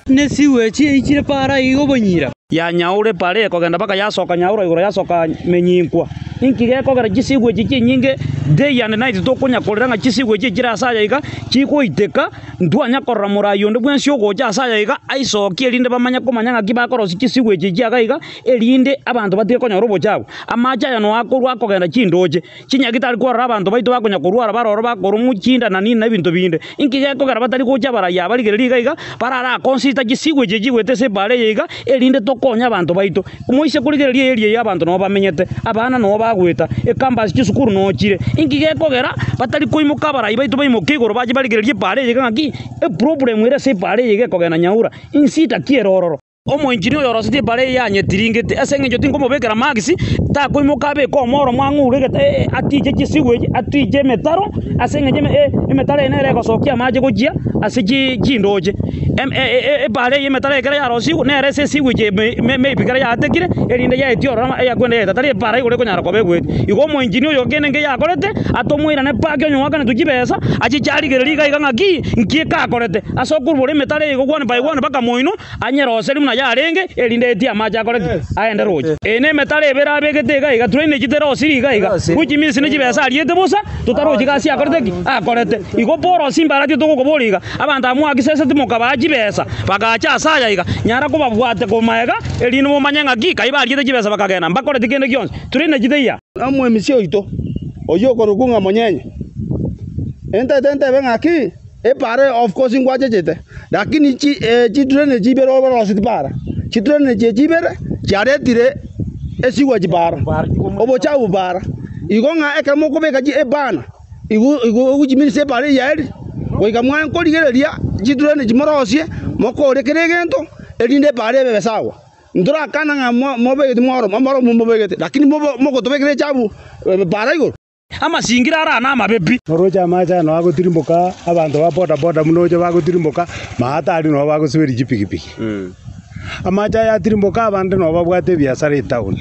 Nesiwechi eichire para iga obonyira. Ya nyaura epara ekogenda mpaka yasoka nyaura igoro yasoka menyinkwa. Inki gekogera chisigwe echi chinyinge day and night tokonya korera ng'a chisigwe echi echire ase aya iga chigoiteka, ntwanya korora morai onde bwensi ogocha ase aya iga aisokie erinde bamanye komanya ng'aki bakorosia chisigwe echi chia iga iga erinde abanto batige konyora obochafu. Amache aya noa akorwa akogenda chindoche. Chinyagitari kwarora abanto baito bakonya korwara baroro bakoromwa chinda na nini na ebinto binde. Inki gekogera batari gocha abarai aba rigereria iga iga, barare akonsita chisigwe echi chigwete ase ebaara eye iga, erinde tokonye abanto baito. Moise korigereria eria eye abanto nabo bamenyete, abana nabo bagoeta, ecampus chisukuru noo chire. Inki gekogera batari koimoka abarai baito baimoke igoro bache barigererie ebaara eye iga ng'aki, eproblem ere ase ebaara eye iga ekogenda nyaura, insida ki ere ororo? Omoengineer oyo orosetie ebara eye yanyetiringete, ase eng'encho tinkomobekera marks, takoimoka abeke omoro mwang'ure egete atiche chisewage, atiche emetaro, ase eng'encho eme emetaro eye nere egosokia amache gochia ase chi chindoche. Ebara eye emetaro ekero yarosigwe, nere ase esewage ime maybe ekero yaatekire, erinde yaetia ororo eyakwenda yaeta, tari ebara igoro ekonyara koba egoetia. Igo omoengineer oyo kende nkeyo akorete, atomoirane back onye oakanetwe chibesa, achiche arigererie iga iga ng'aki, nki ekakorete, ase okorwa emetaro eye igo one by one mpaka moino, Anyeroserie buna yarenge, erinde etie amache akore ki? Aende roche. Eye nemetaro ebere abegete iga iga, drainage terosiri iga iga, which means ne chibesa ariete bosa, totarochi gasi akorete ki? Akorete. Igo Paul simbarati togokoboria iga, abanto aba mwakiseseti mokabaa chibesa, bagacha ase aya iga, nyara kobabwate komaega, erinde momanye ng'aki kai bariete chibesa bakagenda, mbakoreti kende gionsi. Drainage teiya. Omoemisi oito, oyio okorokwa ng'a Monyenye, entete ntebe ng'aki? Epaara of course nkwachechete, lakini chi chidrainage ibere oboroseti paara, chidrainage echi ibere chiaretire esewage paara, obochafu paara. Igo ng'a ekero mokobeka chi ebana, igo igo which means epaara eye yaerire, goika mwaye nkorigereria chidrainage morosie, mokore kera egento, erinde epaara ebe sawa. Ntorakana ng'a mo mobegeti mworo omoro mobegete, lakini mobo mogotobekera echafu paara igoro. Amasingira araa namabe pi. Noroche amache aya nao agotirimboka, abanto ba boda boda buna oche bagotirimboka, maate aria nao bagosiberia chipigipigi. Amache aya atirimboka abande nao babwate ebiasara etown.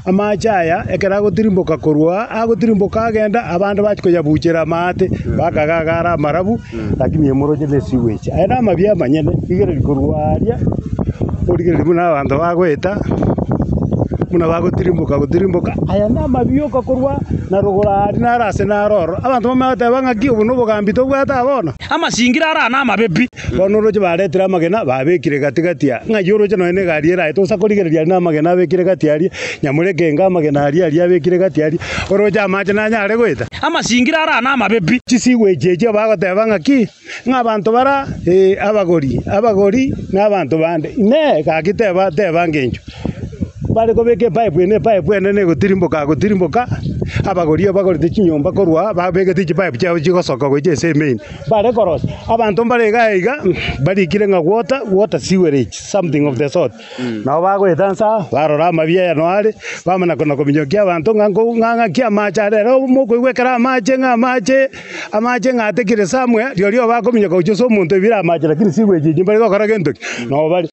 Amache aya ekero agotirimboka korwa aa, agotirimboka agenda, abande bachia koyabuchera amaate, bakaga iga are amarabu, lakini emoroche na esewage. Aya namabi amanyene, rigereria korwa aria, origereria buna abanto bagoeta. Buna bagotirimboka gotirimboka, aya namabioka korwa na rogoro aaria naro ase naro ororo. Abanto bamanye goteba ng'aki obo nobogambi tobwate aa bono. Amasingira araa namabe pi. Bono oroche baretire amagena babekire gati gati aa. Ng'ai oroche nonya na egari eraete tosa korigereria aria namagena abekire gati aria, nyamoreke enga amagena aria aria abekire gati aria, oroche amache nanyare goeta. Amasingira araa namabe pi. Chisigwe echi echio bagoteba ng'aki? Ng'a abanto bara, ee, abagori, abagori na abanto bande. Inee! Gaki teba, teba ngencho. Bare kobeka epipe eye na epipe ende negotirimboka gotirimboka, abagori abagorete chinyomba korwa aa, babegete chipipe chiabo chigosoka gocha ase emain. Bare korosia, abanto mbare iga iga, barikire ng'a water, water sewerage, something of the sort. Nabo bagoeta nse aa, barora amabi aya noo are, bamanya kona kominyokia abanto ng'a nko ng'a ng'aki amache are ere mokoigwa ekero amache ng'a amache, amache ng'a atekire somewhere, rirorio bakominyoka gochia ase omonto oibire amache lakini sewage echi mbare gokora gento ki? Nabo bare.